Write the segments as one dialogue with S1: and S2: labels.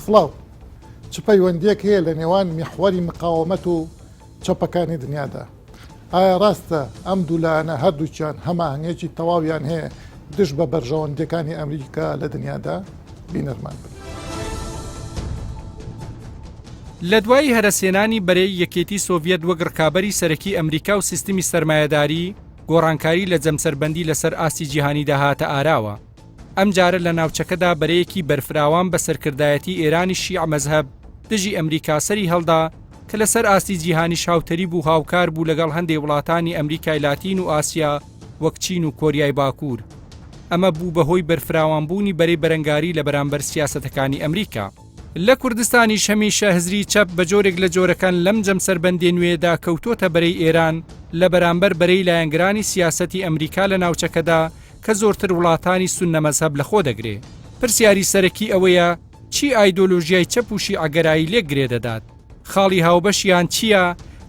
S1: سڵاو. چ پەیوەندییەک هەیە لە نێوان میحوەری مقاومەت و چەپەکانی دنیادا؟ ئایا ڕاستە ئەم دوو لایەنە هەردووکیان هەماهەنگیەکی تەواویان هەیە دژ بە بەرژەوەندیەکانی ئەمریکا لە دنیادا؟ بینەرمان بن.
S2: لە دوای هەرەسهێنانی بەرەی یەکێتی سۆڤیەت وەک ڕکابەری سەرەکی ئەمریکا و سیستمی سەرمایەداری، گۆڕانکاری لە جەمسەربەندی لەسەر ئاستی جیهانیدا هاتە ئاراوە. ئەمجارە لە ناوچەکەدا بەرەیەکی بەرفراوان بە سەرکردایەتی ئێرانی شیعە مەزهەب دژی ئەمریکا سەری هەڵدا کە لەسەر ئاستی جیهانیش هاوتەریب و هاوکار بوو لەگەڵ هەندێ وڵاتانی ئەمریکای لاتین و ئاسیا وەک چین و کۆریای باکوور. ئەمە بوو بە هۆی بەرفراوانبوونی بەرەی بەرەنگاری لە بەرامبەر سیاسەتەکانی ئەمریکا. لە کوردستانیش هەمیشە هزری چەپ بە جۆرێک لە جۆرەکان لەم جەمسەربەندیە نوێیەدا کەوتۆتە بەرەی ئێران لە بەرامبەر بەرەی لایەنگرانی سیاسەتی ئەمریکا لە ناوچەکەدا کە زۆرتر وڵاتانی سوننە مەزهەب لە خۆ دەگرێ. پرسیاری سەرەکی ئەوەیە چی ئایدۆلۆژیای چەپ و شیعەگەرایی لێک گرێ دەدات؟ خاڵی هاوبەشیان چییە؟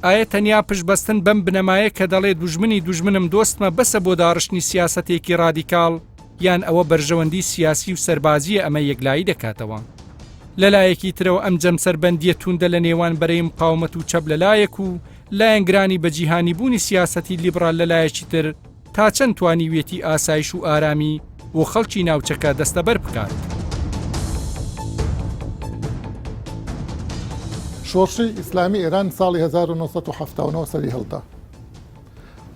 S2: ئایە تەنیا پشتبەستن بەم بنەمایە کە دەڵێ دوژمنی دوژمنم دۆستمە بەسە بۆ داڕشتنی سیاسەتێکی ڕادیکاڵ یان ئەوە بەرژەوەندی سیاسی و سەربازییە ئەمە یەکلایی دەکاتەوە؟ لە لایەکی ترەوە ئەم جەمسەربەندییە تووندە لە نێوان بەرەی مقاومەت و چەپ لە لایەک و لایەنگرانی بەجیهانیبوونی سیاسەتی لیبڕال لە لایەکی تر تا چەند توانیویەتی ئاسایش و ئارامی بۆ خەڵکی ناوچەکە دەستەبەر بکات.
S1: شۆڕشی ئیسلامی ئێران ساڵی 1979 سەری هەڵدا.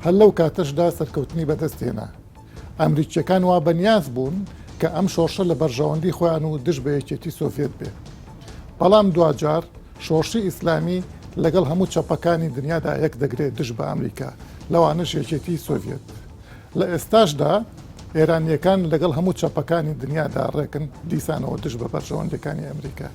S1: هەر لەو کاتەشدا سەرکەوتنی بەدەست هێنا. ئەمریکییەکان وا بەنیاز بوون کە ئەم شۆڕشە لە بەرژەوەندی خۆیان و دژ بە یەکێتی سۆڤیەت بێ. بەڵام دواجار شۆڕشی ئیسلامی لەگەڵ هەموو چەپەکانی دنیادا یەک دەگرێ دژ بە ئەمریکا، لەوانەش یەکێتی سۆڤیەت. لە ئێستاشدا ئێرانییەکان لەگەڵ هەموو چەپەکانی دنیادا ڕێکن دیسانەوە دژ بە بەرژەوەندیەکانی ئەمریکا.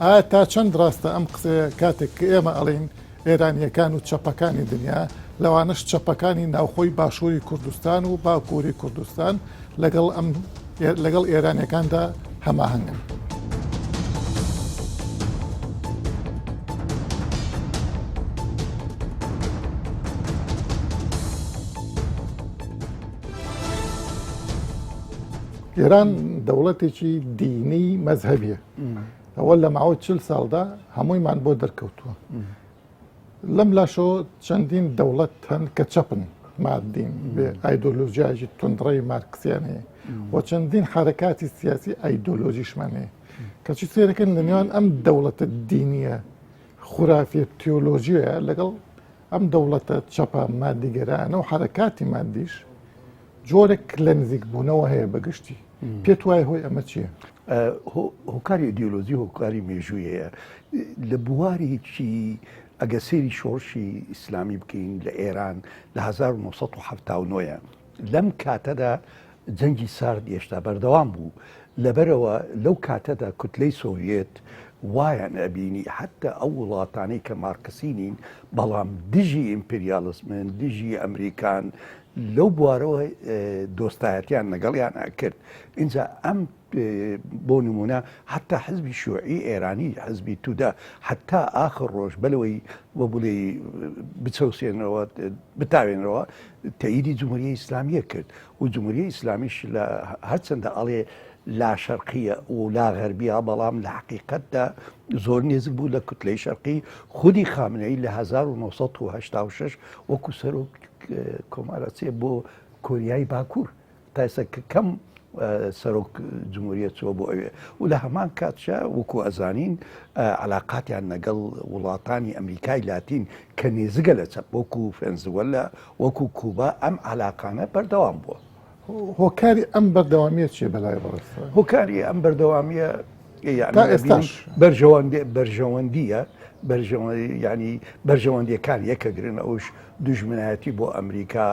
S1: ئایا تا چەند ڕاستە ئەم قسەیە کاتێک کە ئێمە ئەڵێین ئێرانییەکان و چەپەکانی دنیا، لەوانەش چەپەکانی ناوخۆی باشووری کوردستان و باکووری کوردستان لەگەڵ ئەم لەگەڵ ئێرانیەکاندا هەماهەنگن. ئێران دەوڵەتێکی دینی مەزهەبیە ئەوە لە ماوەی چل ساڵدا هەموویمان بۆ دەرکەوتووە لەم لاشەوە چەندین دەوڵەت هەن کە چەپن مادین بێ ئایدۆلۆژیایەکی توندڕەوی مارکسیان هەیە و چەندین حرەکاتی سیاسی ئایدۆلۆژیشمان هەیە کەچی سێرەکەن لە نێوان ئەم دەوڵەتە دینیە خورافیە تیۆلۆژیە لەگەڵ ئەم دەوڵەتە چەپە مادیگەرانە و حرەکاتی مادیش جۆرێک لە نزیک بوونەوە هەیە بەگشتی پێت وایە هۆی ئەمە چییە؟
S3: هۆکاری ئیدیۆلۆژی هۆکاری مێژووی هەیە لە بوارێکی ئەگە سەیری شۆڕشی ئیسلامی بکەین لە ئێران لە 1970 لەم کاتەدا جەنگی سارد هێشتا بەردەوام بوو لەبەرەوە لەو کاتەدا کوتلەی سۆڤێت وایان ئەبینی حتا ئەو وڵاتانەی کە مارکسی نین بەڵام دژی ئیمپریالیسمن دژی ئەمریکان لەو بوارەوە دۆستایەتیان لەگەڵیان ئەکرد ئینجا ئەم بۆ نمونە حتا حزبی شوعی ئێرانی حزبی توودە حتا ئاخر ڕۆژ بەلەوەی وە بڵێ بچەوسێنەوە بتاوێنەوە تەئیدی جمهوری ئیسلامیە کرد و جمهوری ئیسلامیش لە هەرچەندە ئەڵێ لا شەرقیە و لا غەربیە بەڵام لە حقیقەتدا زۆر نێزک بوو لە کوتلەی شەرقی خودی خامنەی لە 1986 وەکو سەرۆک کۆمار ئەچێ بۆ کۆریای باکوور تا ئێستا کە کەم سەرۆک جمهوریە چووە بۆ ئەوێ و لە هەمان کاتشا وەکو ئەزانین علاقاتیان لەگەڵ وڵاتانی ئەمریکای لاتین کە نێزگە لە چەپ وەکو فەنزوەلا وەکو کوبا ئەم علاقانە بەردەوام بووە.
S1: هۆکاری ئەم بەردەوامیە چیە بەلای بەڕێزتەوە؟
S3: هۆکاری ئەم بەردەوامیە تا ئێستاش بەرژەوەندی بەرژەوەندیە ینی بەرژەوەندیەکان یەکەگرن ئەوش دوژمنایەتی بۆ ئەمریکا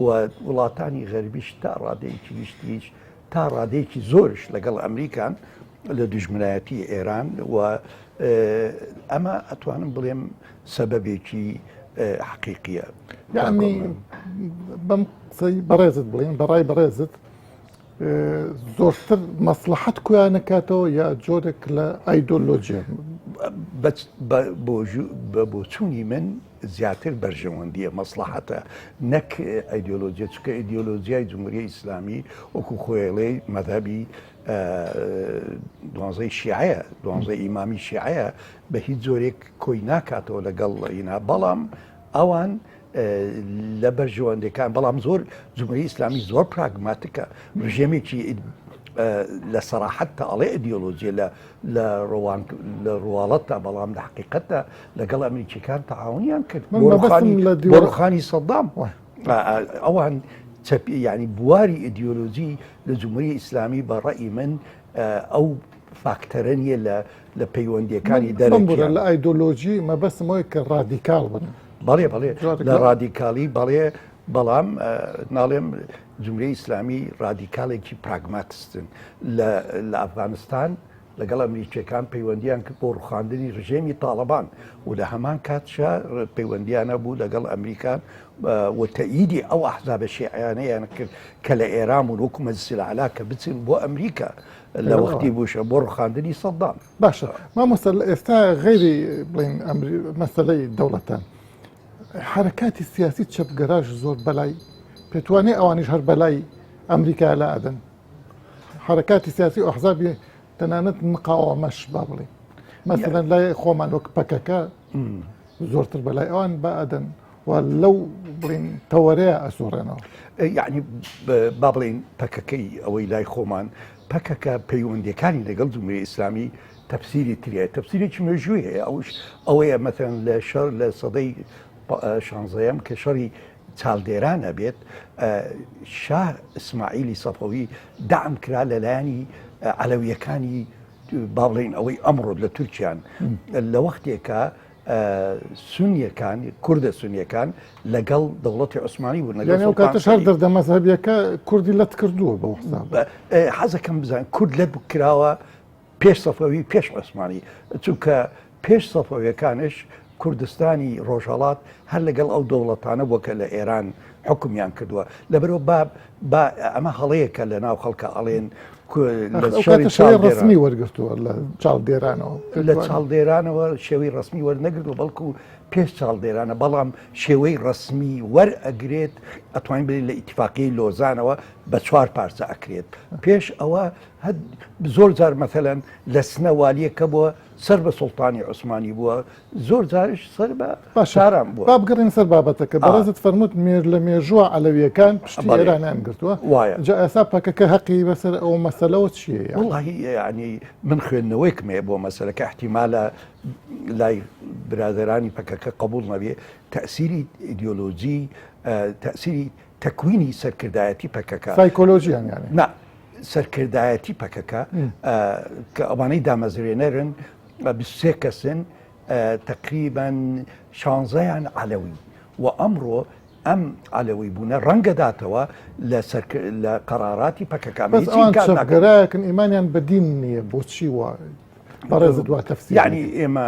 S3: و وڵاتانی غەربیش تا ڕادەیەکی گشتیش تا ڕادەیەکی زۆرش لەگەڵ ئەمریکان لە دوژمنایەتی ئێران و ئەمە ئەتوانم بڵێم سەبەبێکی حەقیقیە.
S1: یعنی بەم قسەی بەڕێزت بڵێن بەڕای بەڕێزت زۆرتر مەسلحەت کویان نەکاتەوە یا جۆرێک لە ئایدۆلۆژیە؟
S3: بە بۆچوونی من زیاتر بەرژەوەندیە مەسڵەحەتە نەک ئایدیۆلۆجیە چونکە ئایدیۆلۆجیای جمهوری ئیسلامی وەکو خۆیڵێ مەذهبی دوانزەی شیعەیە دوانزەی ئیمامی شیعەیە بە هیچ جۆرێک کۆی ناکاتەوە لەگەڵ ئینا بەڵام ئەوان لە بەرژەوەندەکان بەڵام زۆر جمهوری ئیسلامی زۆر پراگماتیکە ڕژێمێکی لە سەراحەت تا ئەڵێ ئیدیۆلۆژیە لە لە ڕوان لە ڕواڵەتدا بەڵام لە حقیقەتدا لەگەڵ ئەمریکیەکان تەعاونیان کرد
S1: من مەبەستم لە
S3: بۆ ڕوخانی سەدام ئەوان چەپی یعنی بواری ئیدیۆلۆژی لە جمهوری ئیسلامی بە ڕەئی من ئەو فاکتەرە نییە لە لە پەیوەندیەکانی
S1: دەرەکی لە ئایدۆلۆژی مەبەستم ئەوەیە کە ڕادیکاڵ بن
S3: بەڵێ بەڵێ لە ڕادیکاڵی بەڵێ بەڵام ناڵێم جمهوری ئیسلامی ڕادیکالێکی پراگماتستن لە لە ئەفغانستان لەگەڵ ئەمریکیەکان پەیوەندیان کرد بۆ ڕوخاندنی ڕژێمی تاڵەبان و لە هەمان کاتشا پەیوەندیانە بوو لەگەڵ ئەمریکان و تەئیدی ئەو ئەحزابە شیعیانەیان کرد کە لە ئێران بوون وەکو مەجلسی الأعلى کە بچن بۆ ئەمریکا لە وەختی بووشە بۆ ڕوخاندنی سەدام.
S1: باشە مامۆستا لە ئێستا غەیری بڵێین مەسەلەی دەوڵەتان حرەکاتی سیاسی چەپگەراش زۆر بەلای پێتوانێ ئەوانیش هەر بەلای ئەمریکا لا ئەدەن حرەکاتی سیاسی و ئەحزابی تەنانەت مقاومەش با بڵێ مەسەلەن لای خۆمان وەک پەکەکە زۆرتر بەلای ئەوان با ئەدەن و لەو بڵین تەوەرەیە ئەسوڕێنەوە.
S3: یعنی با بڵین پەکەکەی ئەوەی لای خۆمان پەکەکە پەیوەندیەکانی لەگەڵ جمهوری ئیسلامی تەفسیری تریە تەفسیرێکی مێژووی هەیە ئەوش ئەوەیە مەتەن لە شەر لە سەدەی شانزەیەم کە شەڕی چالدێران ئەبێت شا ئیسماعیلی سەفەوی دەعم کرا لەلایەنی عەلەویەکانی با بڵێین ئەوەی ئەمڕۆ لە تورکیان لە وەختێکە سونیەکان کوردە سونیەکان لەگەڵ دەوڵەتی عوسمانی بوون
S1: لەگەڵ کاتش هەر دەردە مەزهەبیەکە کوردی لەت کردووە بەو حساب
S3: حەزەکەم بزان کورد لەت کراوە پێش سەفەوی پێش عوسمانی چونکە پێش سەفەویەکانش کوردستانی ڕۆژهەڵات هەر لەگەڵ ئەو دەوڵەتانە بووە کە لە ئێران حکومیان کردووە لەبەرەوە با با ئەمە هەڵەیەکە لە ناو خەڵکە ئەڵێن
S1: لە ڕسمی وەرگرتووە لە چاڵدێرانەوە
S3: لە چاڵدێرانەوە شێوەی ڕسمی وەرنەگرتووە بەڵکو پێش چاڵدێرانە بەڵام شێوەی ڕسمی وەرئەگرێت ئەتوانین بڵێین لە ئیتفاقی لۆزانەوە بە چوار پارچە ئەکرێت پێش ئەوە زۆر جار مەثلەن لە سنە والیەکە بووە سەر بە سوڵتانی عوسمانی بووە زۆر جاریش سەر بە شاران بووە.
S1: با بگەڕێین سەر بابەتەکە بەڕێزت فەرمووت مێر لە مێژووە عەلەوییەکان پشتی ئێرانیان گرتووە
S3: وایە
S1: جا ئێستا پەکەکە هەقی بەسەر ئەو مەسەلەوە چییە
S3: یانی؟ وەڵاهی یانی من خوێندنەوەیەکم هەیە بۆ مەسەلەکە ئیحتیمالە لای برادەرانی پەکەکە قبوڵ نەبێ تەئسیری ئیدیۆلۆجی تەئسیری تەکوینی سەرکردایەتی پەکەکە
S1: سایکۆلۆژیان یانێ
S3: نا سەرکردایەتی پەکەکە کە ئەوانەی دامەزرێنەرن 23 کەسن تقریبا شانزەیان عەلەوی و ئەمڕۆ ئەم عەلەوی بوونە ڕەنگە داتەوە لە لە قەراراتی پەکەکە
S1: بەس ئەوان چەپگەرایەکن ئیمانیان بە دین نییە بۆچی وا بەڕێزت وا تەفسیر
S3: یعنی ئێمە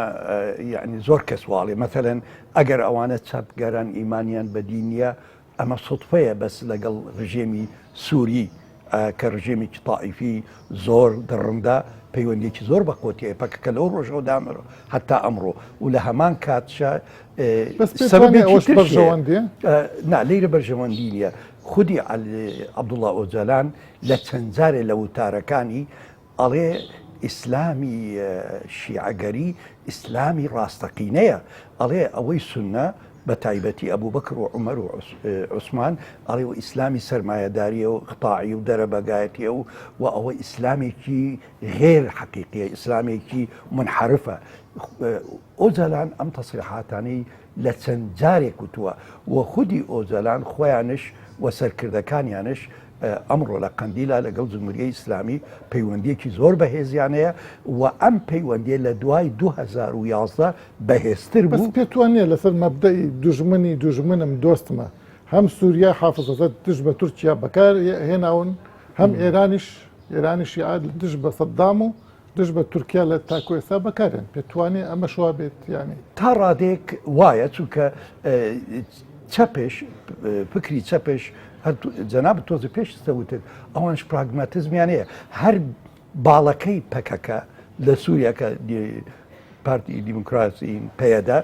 S3: یعنی زۆر کەس واڵێ مەثلەن ئەگەر ئەوانە چەپگەران ئیمانیان بە دین نییە ئەمە سوتفەیە بەس لەگەڵ ڕژێمی سوری کە ڕژێمێکی تائیفی زۆر دڕندە پەیوەندیەکی زۆر بە قوتی هەیە پەکەکە لەو ڕۆژەوە دامەرە هەتا ئەمڕۆ و لە هەمان کاتشا
S1: بەرژەوەندی
S3: نا لەیرە بەرژەوەندی نییە خودی عەبدوڵڵا ئۆجالان لە چەند جارێ لە وتارەکانی ئەڵێ ئیسلامی شیعەگەری ئیسلامی ڕاستەقینەیە، ئەڵێ ئەوەی سوننە بە تایبەتی ئەبوبەکر و عومەر و عوسمان ئەڵێ و ئیسلامی سەرمایەداریە و ئیقتاعی و دەرەبەگایەتیە و و ئەوە ئیسلامێکی غێر حەقیقیە ئیسلامێکی منحرفە ئۆجالان ئەم تەسریحاتانەی لە چەند جارێک وتووە و خودی ئۆجالان خۆیانش و سەرکردەکانیانش ئەمڕۆ لە قەندیلا لەگەڵ جمهوریە ئیسلامی پەیوەندیەکی زۆر بەهێزیان هەیە و ئەم پەیوەندیە لە دوای 2011 بەهێزتر
S1: بوو. بەس پێت وا نیە لەسەر مەبدەئی دوژمنی دوژمنم دۆستمە هەم سوریا حافز ئەسەد دژ بە تورکیا بەکار هێناون هەم ئێرانیش ئێرانی شیعە دژ بە سەدام و دژ بە تورکیا لە تاکو ئێستا بەکارێن پێت وانیە ئەمەش وا بێت یانی؟
S3: تا ڕادەیەک وایە چونکە چەپش فکری چەپش هەر جەنابت تۆزی پێش ئێستا وتت ئەوانش پراگماتیزمیان هەیە هەر باڵەکەی پەکەکە لە سووریا کە پارتی دیموکراسی پەیەدە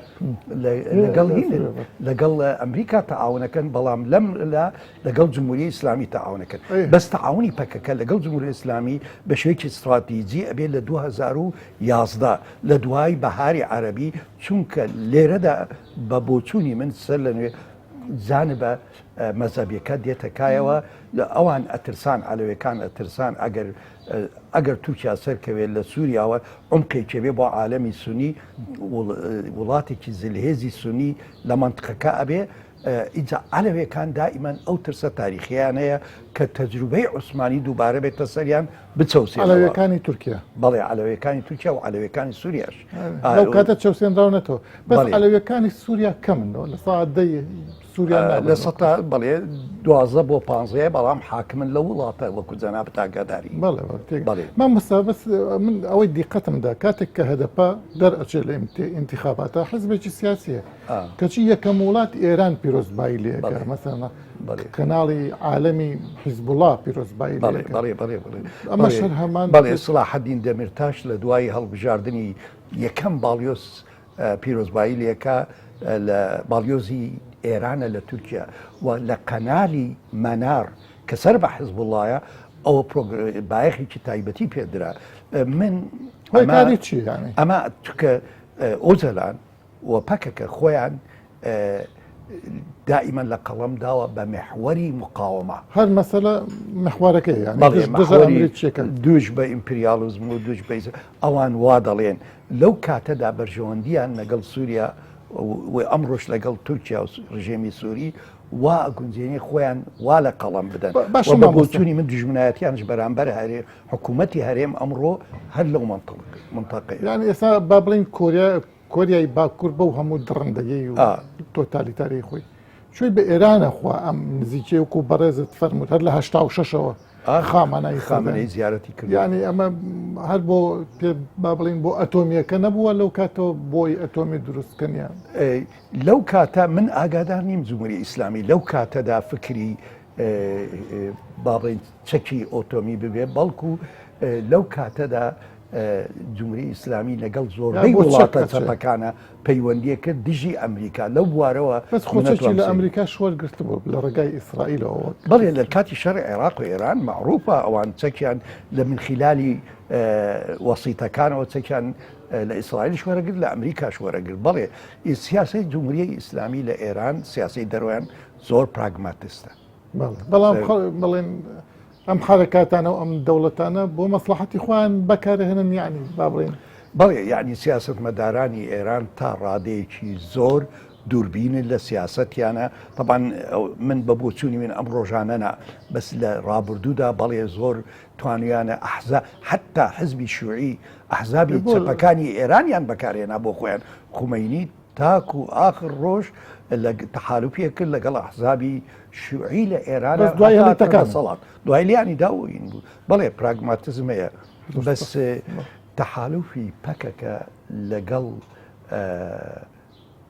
S3: لەگەڵ لەگەڵ ئەمریکا تەعاونەکەن بەڵام لەم لە لەگەڵ جمهوری ئیسلامی تەعاونەکەن بەس تەعاونی پەکەکە لەگەڵ جمهوری ئیسلامی بە شێوەیەکی استراتیجی ئەبێ لە 2011 لە دوای بەهاری عەربی چونکە لێرەدا بە بۆچوونی من سەر لە نوێ جانبە مەزەبیەکە دێتە کایەوە ئەوان ئەترسان عەلەوەکان ئەترسان ئەگەر ئەگەر تورکیا سەرکەوێت لە سووریاوە عمقێکی بێ بۆ عالەمی سونی وڵاتێکی زلهێزی سونی لە مەنتقەکە ئەبێ ئینجا عەلەوێکان دائیمەن ئەو ترسە تاریخیان هەیە کە تەجروبەی عوسمانی دووبارە بێتە سەریان بچەوسێنەوە.
S1: عەلەوێکانی تورکیا.
S3: بەڵێ عەلەوێکانی تورکیا و عەلەوێکانی سووریاش.
S1: لەو کاتە چەوسێنراونەتەوە. بەس عەلەوێکانی سووریا کەمن لە سا دەی سووریا
S3: لە سەتا بەڵێ 12 بۆ 15 بەڵام حاکمن لە وڵاتە وەکو جەنابت ئاگاداری.
S1: بەڵێ بەڵێ مامۆستا بەس من ئەوەی دیقەتمدا کاتێک کە هەدەپە دەرئەچێت لە ئینتیخاباتە حزبێکی سیاسیە کەچی یەکەم وڵات ئێران پیرۆزبایی لێکە مەسەلەن کەناڵی عالەمی حیزبوڵا پیرۆزبایی ئەمە هەمان
S3: بەڵێ سڵاحەدین دەمیرتاش لە دوای هەڵبژاردنی یەکەم باڵیۆز پیرۆزبایی لێکە لە باڵیۆزی ئێرانە لە تورکیا و لە قەنالی مەنار کە سەر بە حزبوڵایە ئەوە بایەخێکی تایبەتی پێدرا من ئەمە چکە ئۆجەلان و پەکەکە خۆیان دائیمەن لە قەڵەم داوە بە میحوەری مقاومە.
S1: هەر مەسەلە میحوەرەکەی یانی
S3: بەڵێ میحوەری دوژ بە ئیمپریالیزم و دوژ بە ئەوان وا دەڵێن لەو کاتەدا بەرژەوەندیان لەگەڵ سووریا و ئەمڕۆش لەگەڵ تورکیا و ڕژێمی سووری وا ئەگونجێنێ خۆیان وا لە قەڵەم بدەن
S1: باشە
S3: بە بۆچوونی من دوژمنایەتیانش بەرامبەر هەرێ حکوومەتی هەرێم ئەمڕۆ هەر لەو منتەقەیە.
S1: یانی ئێستا با بڵێین کۆریا کۆریای باکوور بەو هەموو دڕندەیی و تۆتالیتاری خۆی چوی بە ئێرانە خوا ئەم نزیکەی وەکو بەڕێزت فەرمووت هەر لە 86ەوە خامەنەی
S3: خامنەی زیارەتی کرد
S1: یعنی ئەمە هەر بۆ پێ با بڵین بۆ ئەتۆمیەکە نەبووە لەو کاتەوە بۆی ئەتۆمی دروستکەنیان
S3: لەو کاتە من ئاگادار نیم جمهوری ئیسلامی لەو کاتەدا فکری با بڵێین چەکی ئۆتۆمی ببێ بەڵکو لەو کاتەدا جمهوری ئیسلامی لەگەڵ زۆربەی وڵاتە چەپەکانە پەیوەندیە کرد دژی ئەمریکا لەو بوارەوە
S1: بەس خۆچەکی لە ئەمریکا وەرگرتبوو لە ڕێگای ئیسرائیلەوە
S3: بەڵێ لە کاتی شەڕی عێراق و ئێران مەعروفە ئەوان چەکیان لە من خلالی وەسیتەکانەوە چەکیان لە ئیسرائیلش وەرەگرت لە ئەمریکاش وەرەگرت بەڵێ سیاسەی جمهوری ئیسلامی لە ئێران سیاسەی دەرویان زۆر پراگماتیستە.
S1: بەڵام بڵێن ئەم حرەکاتانە و ئەم دەوڵەتانە بۆ مەسلحەتی خۆیان بەکارهێنن یعنی با بڵێن.
S3: بەڵێ یعنی سیاستمەدارانی ئێران تا ڕادەیەکی زۆر دووربینن لە سیاسەتیانە طبعا من بە بۆچوونی من ئەم ڕۆژانە نا بەس لە ڕابردوودا بەڵێ زۆر توانیانە ئەحزا حتا حزبی شوعی ئەحزابی چەپەکانی ئێرانیان بەکارهێنا بۆ خۆیان خومەینی تاکو ئاخر ڕۆژ لە تەحالوفیە کرد لەگەڵ ئەحزابی شیوعی لە ئێران
S1: بەس دوای هەلی تەکان.
S3: دەسەڵات دوای لیانی دا و این بوو بەڵێ پراگماتیزم هەیە بەس تەحالوفی پەکەکە لەگەڵ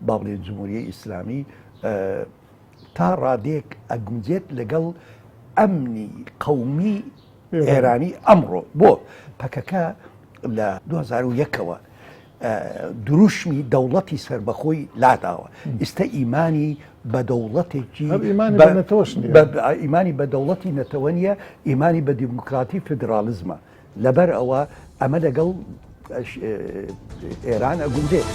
S3: با بڵێن جمهوریە ئیسلامی تا ڕادێک ئەگونجێت لەگەڵ ئەمنی قەومی ئێرانی ئەمڕۆ بۆ پەکەکە لە 2001ەوە دروشمی دەوڵەتی سەربەخۆی لاداوە ئیستا ئیمانی بە دەوڵەتێکی ئیمانی بە دەوڵەتی نەتەوە نیە ئیمانی بە دیموکراتی فیدراڵزمە لەبەر ئەوە ئەمە لەگەڵ ئێران ئەگونجێت.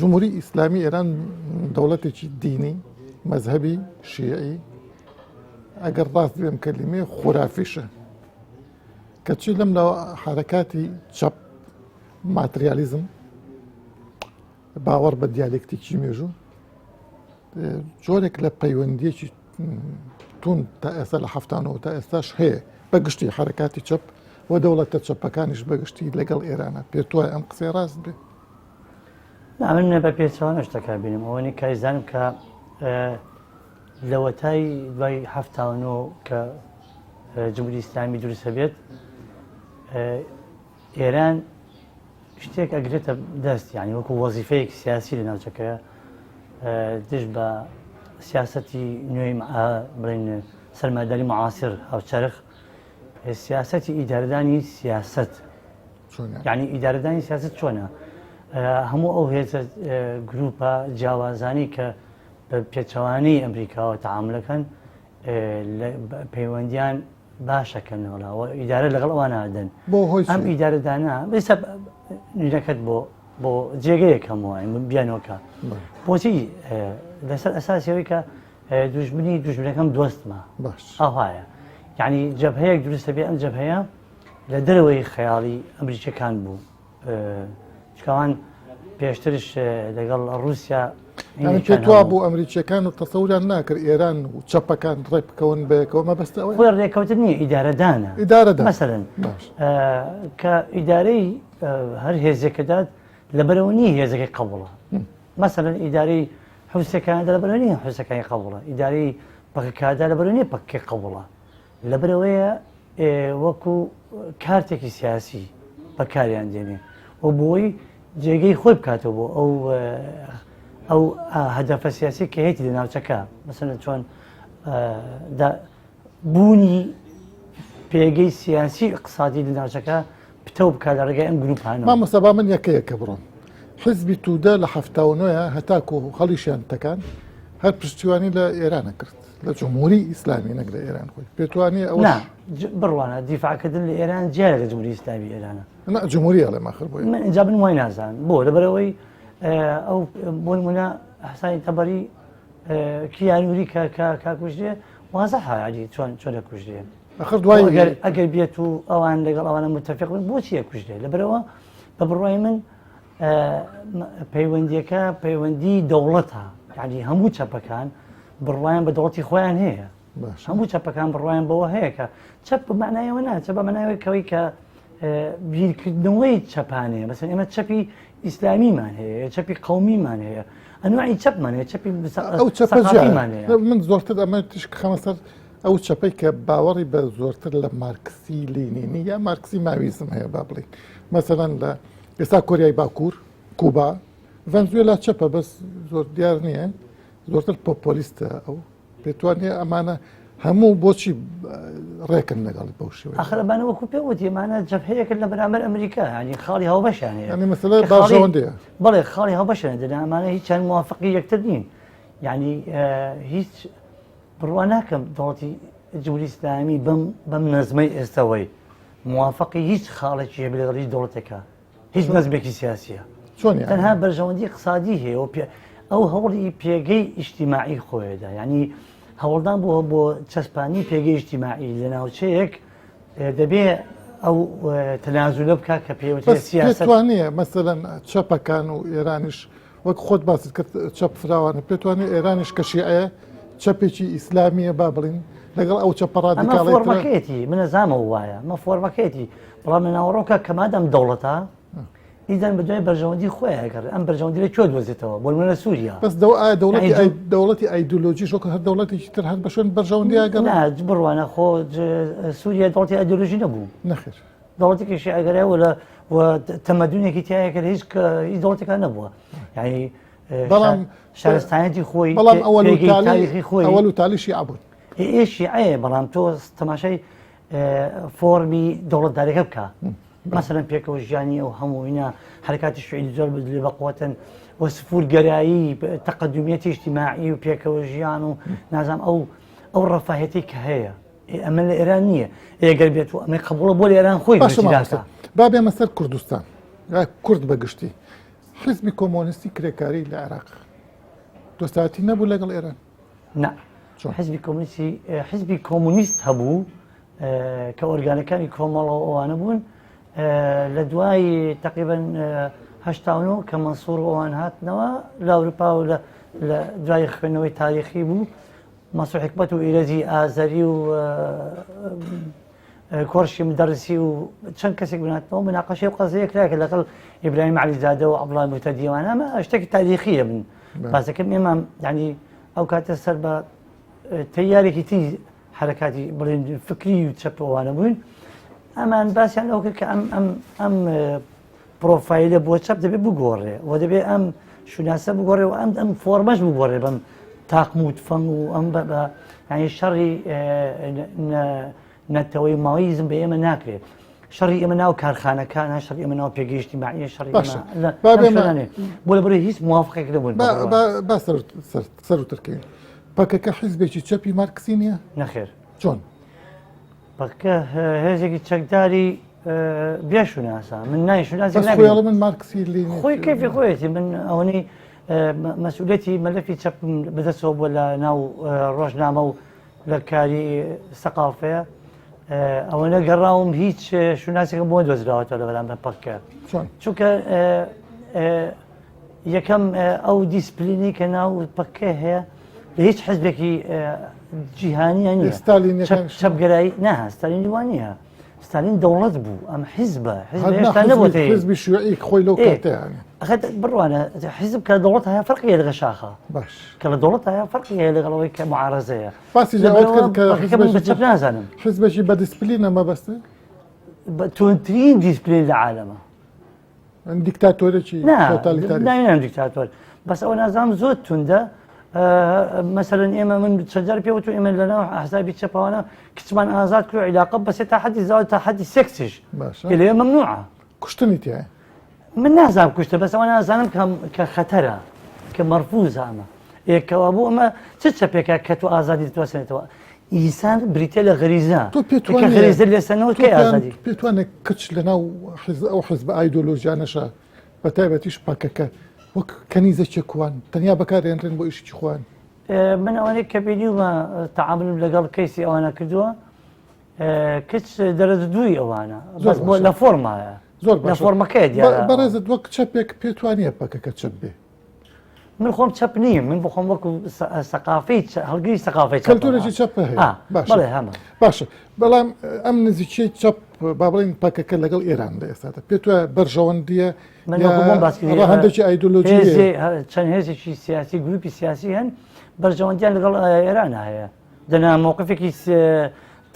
S1: جمهوری ئیسلامی ئێران دەوڵەتێکی دینی مەذهبی شیعی ئەگەر ڕاست بێم کەلیمێ خورافیشە کەچی لەم لە حرەکاتی چەپ ماتریالیزم باوەڕ بە دیالێکتیکی مێژوو جۆرێک لە پەیوەندیەکی تون تا ئێستا لە هەفتانەوە تا ئێستاش هەیە بە گشتی حرەکاتی چەپ و دەوڵەتە چەپەکانیش بەگشتی لەگەڵ ئێرانە پێت وایە ئەم قسەی ڕاست بێ
S4: من بە پێچەوانە شتەکە بینم ئەوەنی کایزانم کە لەوەتای دوای 79 کە جمهوری ئیسلامی دروستە بێت ئێران. شتێک ئەگرێتە دەست یعنی وەکو وەزیفەیەکی سیاسی لە ناوچەکەیە دژ بە سیاسەتی نوێی بڵێن سەرمایەداری معاصر هاوچەرخ سیاسەتی ئیدارەدانی سیاست یعنی ئیدارەدانی سیاست چۆنە هەموو ئەو هێزە گروپە جیاوازانی کە بە پێچەوانەی ئەمریکاوە تەعاملەکەن پەیوەندیان باشەکەنەوە ئیدارە لەگەڵ ئەوان نادەن
S1: بۆ هۆی
S4: ئەم ئیدارەدانە ئێستا نوێنەکەت بۆ بۆ جێگەیەک هەمووە بیانۆکە بۆچی لەسەر ئەساسیەوەی کە دوژمنی دوژمنەکەم دۆستمە
S1: باش
S4: ئەوهایە یعنی جەبهەیەک دروستە بێ ئەم جەبهەیە لە دەرەوەی خەیاڵی ئەمریکیەکان بوو چکەوان پێشترش لەگەڵ ڕووسیا
S1: پێت وا بوو ئەمریکیەکان و تەسەوریان ناکرد ئێران و چەپەکان ڕێک بکەون بەیەکەوە مەبەستە ئەوەیە
S4: خۆی ڕێکەوتن نییە ئیدارەدانە
S1: ئیدارەدان
S4: مەسەلەن کە ئیدارەی هەر هێزێکەدات لەبەرەوە نییە هێزەکەی قبوڵە مەسەلەن ئیدارەی حوسەکاندا لەبەرەوە نییە حوسەکانی قبوڵە ئیدارەی پەکەکەدا لەبەرەوە نییە پەکەکەی قبوڵە لەبەرئەوەیە وەکو کارتێکی سیاسی بەکاریان دێنێ و بۆی جێگەی خۆی بکاتەوە بۆ ئەو ئەو هەدەفە سیاسی کە هەیەی لە ناوچەکە مەسەلەن چۆن بوونی پێگەی سیاسی اقتصادی لە ناوچەکە پتەو بکات لە ڕێگای ئەم گروپانەوە.
S1: مامۆستا با من یەکە یەکە بڕۆم. حزبی تودە لە 79 هەتاکو هەڵیشیان تەکان هەر پشتیوانی لە ئێرانە کرد لە جمهوری ئیسلامی نەک لە ئێران خۆی پێتوانێ ئەوە
S4: نا بڕوانە دیفاعکردن لە ئێران جیایە لە جمهوری ئیسلامی ئێرانە.
S1: نا جمهوری ئەڵێم ئاخر بۆیە.
S4: من ئینجا من وای نازانم بۆ لەبەرئەوەی ئەو بۆ نمونە حسانی تەبەری کیانوری کە کە کاکوژرێ وازحە یعنی چۆن چۆن دەکوژرێ.
S1: ئەخر دوای
S4: ئەگەر ئەگەر بێت و ئەوان لەگەڵ ئەوانە متفق بن بۆچی ئەکوژرێ لەبەرەوە بە بڕوای من پەیوەندیەکە پەیوەندی دەوڵەتە یعنی هەموو چەپەکان بڕوایان بە دەوڵەتی خۆیان هەیە هەموو چەپەکان بڕوایان بەوە هەیە کە چەپ بە معنایەوە نا چەپ بە معنایەوەی کەوەی کە بیرکردنەوەی چەپانەیە مەسەن ئێمە چەپی ئیسلامیمان هەیە چەپی قومیمان هەیە ئەنوعی چەپمان هەیە چەپی
S1: ئەو چەپە من زۆرتر ئەمە تشک خەمە سەر ئەو چەپەی کە باوەڕی بە زۆرتر لە مارکسی لینینی یا مارکسی ماویزم هەیە با بڵین مەسەلەن لە ئێستا کۆریای باکوور کوبا ڤەنزوێلا چەپە بەس زۆر دیار نییە زۆرتر پۆپۆلیستە ئەو پێتوانێ ئەمانە هەموو بۆچی ڕێکن لەگەڵ بەو شێوەیە
S4: ئاخر ئەمانە وەکو پێ وتی ئەمانە جەبهەیەکن لە بەرامبەر ئەمریکا یعنی خاڵی هاوبەشیان هەیە
S1: یعنی مەسەلە بەرژەوەندیە
S4: بەڵێ خاڵی هاوبەشیان دەنا ئەمانە هیچیان موافقی یەکتر نین یعنی هیچ بڕوا ناکەم دەوڵەتی جمهوری ئیسلامی بەم بەم نەزمەی ئێستەوەی موافقی هیچ خاڵێکی هەبێ لەگەڵ هیچ دەوڵەتێکا هیچ نەزمێکی سیاسیە
S1: چۆن یعنی؟
S4: تەنها بەرژەوەندی اقتصادی هەیە و پێ ئەو هەوڵی پێگەی ئیجتیماعی خۆیدا یعنی هەوڵدان بۆ بۆ چەسپانی پێگەی ئیجتیماعی لە ناوچەیەک دەبێ ئەو تەنازولە بکات کە پێوترێ
S1: بەس
S4: سیاسەت
S1: پێتوانیە مەسەلەن چەپەکان و ئێرانیش وەک خۆت باست کرد چەپ فراوانە پێتوانێ ئێرانیش کە شیعەیە چەپێکی ئیسلامیە با بڵین لەگەڵ ئەو چەپە ڕادیکاڵەی ترە.
S4: فۆرمەکەیەتی من ئەزانم وایە مە فۆرمەکەیەتی بەڵام لە ناوەڕۆکە کە مادام دەوڵەتە ئیدان بە دوای بەرژەوەندی خۆی ئەگەڕێ ئەم بەرژەوەندی لە کوێ دۆزێتەوە بۆ نمونە لە سووریا
S1: بەس دەو ئایا دەوڵەتی
S4: یعنی
S1: ئای دەوڵەتی ئایدۆلۆژیش وەک هەر دەوڵەتێکی تر هەر بە شوێن بەرژەوەندی ئەگەڕێ
S4: نا بڕوانە خۆ سووریا دەوڵەتی ئایدۆلۆژی نەبوو
S1: نەخێر
S4: دەوڵەتێکی شیعەگەرای و لە و تەمەدونێکی تایە کە هیچ هیچ دەوڵەتێکا نەبووە یعنی
S1: بەڵام
S4: شارستانیەتی خۆی
S1: بەڵام ئەوەل و
S4: پێگەی
S1: تالی
S4: تاریخی خۆی
S1: ئەوەل و تالی شیعە بوون
S4: ئێ شیعەیە بەڵام تۆ تەماشای فۆرمی دەوڵەتدارەکە بکە مەسەلەن پێکەوە ژیانی ئەو هەمووینە حرکاتی شوعی زۆر بەدلێ بەقوەتن و سفورگەرایی تەقەدومیەتی ئیجتیماعی و پێکەوە ژیان و نازام ئەو ئەو ڕەفاهێتی کە هەیە ئەمە لە ئێران نییە ئێگەر بێت و ئەمەی قبوڵە بۆ لە ئێران خۆی
S1: باشە مامۆستا با بێمە سەر کوردستان کورد بە گشتی حزبی کۆمۆنیستی کرێکاری لە عێراق دۆستایەتی نەبوو لەگەڵ ئێران
S4: نا حزبی کۆمۆنیستی حزبی کۆمۆنیست هەبوو کە ئۆرگانەکانی کۆمەڵەوە ئەوانە بوون لە دوای تقریبا هەشتاونۆ کە مەنسوور ئەوان هاتنەوە لە ئەوروپا و لە دوای خوێندنەوەی تاریخی بوو مەنسوور حیکمەت و ئیرەجی ئازەری و کۆرشی مدەرسی و چەند کەسێک بناتەوە مناقەشەی و قەزیە کرا کە لەگەڵ ئیبراهیم عەلیزادە و عەبدوڵای موهتەدیوانە ئەمە شتێکی تاریخیە من باسەکەم ئێمە یعنی ئەو کاتە سەر بە تەیارێکی تری حرکاتی بڵێن فکری و چەپەوانە بووین ئەمان باسیان ئەو کرد کە ئەم ئەم ئەم. پرۆفایلە بۆ چەپ دەبێ بگۆڕێ و دەبێ ئەم شوناسە بگۆڕێ و ئەم ئەم فۆرمەش بگۆڕێ بەم تاقم و تفەنگ و ئەم بە یعنی شەڕی نەتەوەی ماویزم بە ئێمە ناکرێت شەڕی ئێمە ناو کارخانەکانە شەڕی ئێمە ناو پێگەیشتی معنی شەڕی بۆ لە بەرەی هیچ موافقێک نەبوون
S1: با سەروترکەین پەکەکە حیزبێکی چەپی مارکسی نییە
S4: نەخێر
S1: چۆن
S4: پەکەکە هێزێکی چەکداری بێ شوناسە من نای شوناسی
S1: من مارکسی لی
S4: خۆی کەفی خۆیەتی من ئەوەی مەسئولەتی مەلەفی چەپ بەدەستەوە بۆ لە ناو ڕۆژنامە و لە کاری سەقافەیە ئەوەنە گەڕاوم هیچ شوناسێکم بۆ دۆزراوەتەوە لە بەرامبەر پەککە چونکە یەکەم ئەو دیسپلینی کە ناو پەککە هەیە لە هیچ حزبێکی جیهانیان نیە چەپگەرایی نا ستالینی وان نییە ستالین دەوڵەت بوو ئەم حیزبە حزب هێشتا نەبووە
S1: حزبی شیوعی خۆی لەو کاتەیان
S4: ئەخەت بڕوانە حیزب کە دەوڵەت هەیە فەرقی هەیە لەگەڵ شاخە
S1: باش
S4: کە لە دەوڵەت هەیە فەرقی هەیە لەگەڵ ئەوەی کە معارەزەیە
S1: باسی لەوەت کرد کە
S4: حزبێکی بە چەپ نازانم
S1: حزبێکی بە دیسپلینە مەبەستە
S4: بە توندترین دیسپلین لە عالەمە
S1: دیکتاتۆرێکی تۆتالیتاری
S4: ناوی دیکتاتۆر بەس ئەوە نازانم زۆر توندە مەسەلەن ئێمە من چەند جار پێ وتو ئێمە لەناو ئەحزابی چەپەوانە کچمان ئازاد کرد عیلاقە بەسێ تا حەدی زاو تا حەدی سێکسیش
S1: باشە
S4: لێ ممنوعە
S1: کوشتنی تایە
S4: من نازانم کوشتە بەس ئەوە نازانم کە خەتەرە کە مەرفوزە ئەمە ئێکەوە بوو ئەمە چ چەپێکە کە تۆ ئازادی تۆسێنێتەوە ئینسان بریتە لە غەریزە
S1: تۆ پێت
S4: کە غەریزە لێسەنەوە کەی ئازادی
S1: پێتوانێت کچ لەناو حیزب ئەو حیزب ئایدۆلۆژیانەشە بە تایبەتیش پەکەکە وەک کەنیزەکێک وان تەنیا بەکارێنرێن بۆ ئیشی خۆیان
S4: من ئەوانەی کە بینیومە تەعاملم لەگەڵ کەیسی ئەوانە کردووە کچ دەرەجە دووی ئەوانە بەس بۆ لە فۆرمایە
S1: زۆر
S4: لە فۆرمەکەی دیارە
S1: بەڕێزت وەک چەپێک پێتوانە پەکەکە چەپ بێ
S4: من خۆم چەپ نیم من بخۆم وەکو سەقافی هەڵگری سەقافی
S1: کەلتورێکی چەپ هەیە
S4: بەڵێ هەمە
S1: باشە بەڵام ئەم نزیکیەی چەپ با بڵێین پەکەکە لەگەڵ ئێران لە ئێستادا پێت وایە بەرژەوەندیە هەندێکی ئایدۆلۆژی
S4: چەند هێزێکی سیاسی گروپی سیاسی هەن بەرژەوەندیان لەگەڵ ئێران هەیە دەنا مووقفێکی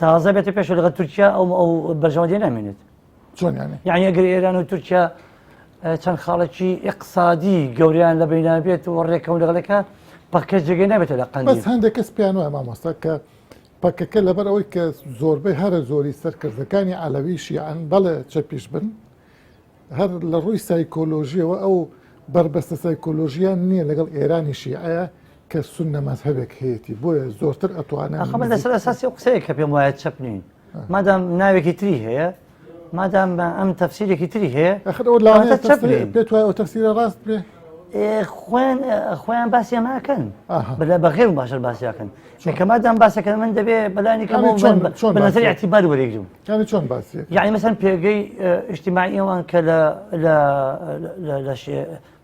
S4: تازە بێتە پێش لەگەڵ تورکیا ئەو ئەو بەرژەوەندی نامێنێت
S1: چۆن یانی؟
S4: یعنی ئەگەر ئێران و تورکیا چەند خاڵێکی ئیقتسادی گەوریان لە بەینا بێت و ڕێکەون لەگەڵەکە پەکە جێگەی نابێتە لە قەندیل.
S1: بەس هەندێک کەس پێیان وایە مامۆستا کە پەکەکە لەبەر ئەوەی کە زۆربەی هەرە زۆری سەرکردەکانی عەلەوی شیعەن بەڵێ چەپیش بن هەر لە ڕووی سایکۆلۆژیەوە ئەو بەربەستە سایکۆلۆژیان نییە لەگەڵ ئێرانی شیعەیە کە سوننە مەزهەبێک هەیەتی بۆیە زۆرتر ئەتوانن
S4: ئەخە من لەسەر ئەساسی ئەو قسەیە کە پێم وایە چەپ نین مادام ناوێکی تری هەیە مادام ئەم تەفسیرێکی تری هەیە
S1: ئەخر ئەو لەوانەیە تەفسیر پێت وایە ئەو تەفسیرە ڕاست بێ
S4: خۆیان خۆیان باسی ئەمەکەن بەلا بە غێر باشتر باسیەکەن کە مادام باسەکەن من دەبێ بەلانی کەم بە نظری اعتبار وەریگرم
S1: یعنی چۆن باسی
S4: یعنی مثلا پێگەی اجتماعی ئەوان کە لە لە لە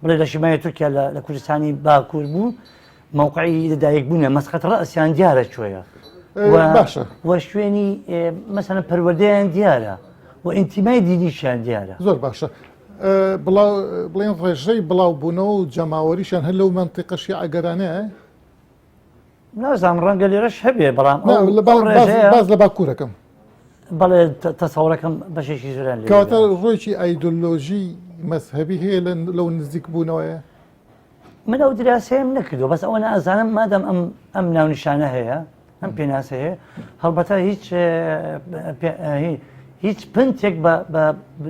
S4: بڵێ لە شیمای تورکیا لە کوردستانی باکوور بوو مەوقعی لەدایک بوونە مەسقەت ڕەسیان دیارە کوێیە
S1: باشە
S4: و شوێنی مەسەلەن پەروەردەیان دیارە و ئینتیمای دینیشیان دیارە
S1: زۆر باشە بڵاو بڵێن ڕێژەی بڵاو بوونەوە و جەماوەریشیان هەر لەو مەنتیقە شیعەگەرانەیە
S4: نازانم ڕەنگە لێرەش هەبێ بەڵام
S1: باز لە باکوورەکەم
S4: بەڵێ تەسەوڕەکەم بەشێکی زۆریان لێ
S1: کەواتە ڕۆیکی ئایدۆلۆژی مەزهەبی هەیە لەو نزیک بوونەوەیە
S4: من ئەو دراسەیەم نەکردووە بەس ئەوە نازانم مادەم ئەم ئەم ناونیشانە هەیە ئەم پێناسە هەیە هەڵبەتە هیچ هیچ پنتێک بە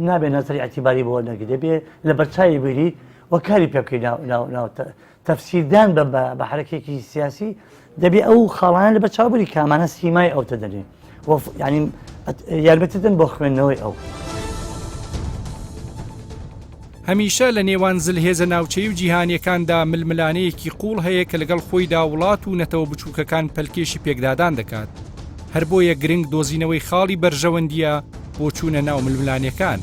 S4: نابێ نەزەری ئەتیباری بۆ نەگری دەبێ لە بەرچاوی بگری و کاری پێ بکەی ناو تەفسیردان بە بە حرەکێکی سیاسی دەبێ ئەو خاڵانە لە بەرچاو بگری کامانە سیمای ئەو تەدەنێ ینی یارمەتیدن بۆ خوێندنەوەی ئەو.
S2: هەمیشە لە نێوان زلهێزە ناوچەیی و جیهانییەکاندا ململانێیەکی قووڵ هەیە کە لەگەڵ خۆیدا وڵات و نەتەوە بچووکەکان پەلکێشی پێکدادان دەکات. هەر بۆیە گرنگ دۆزینەوەی خاڵی بەرژەوەندییە بۆ چوونە ناو ململانێکان.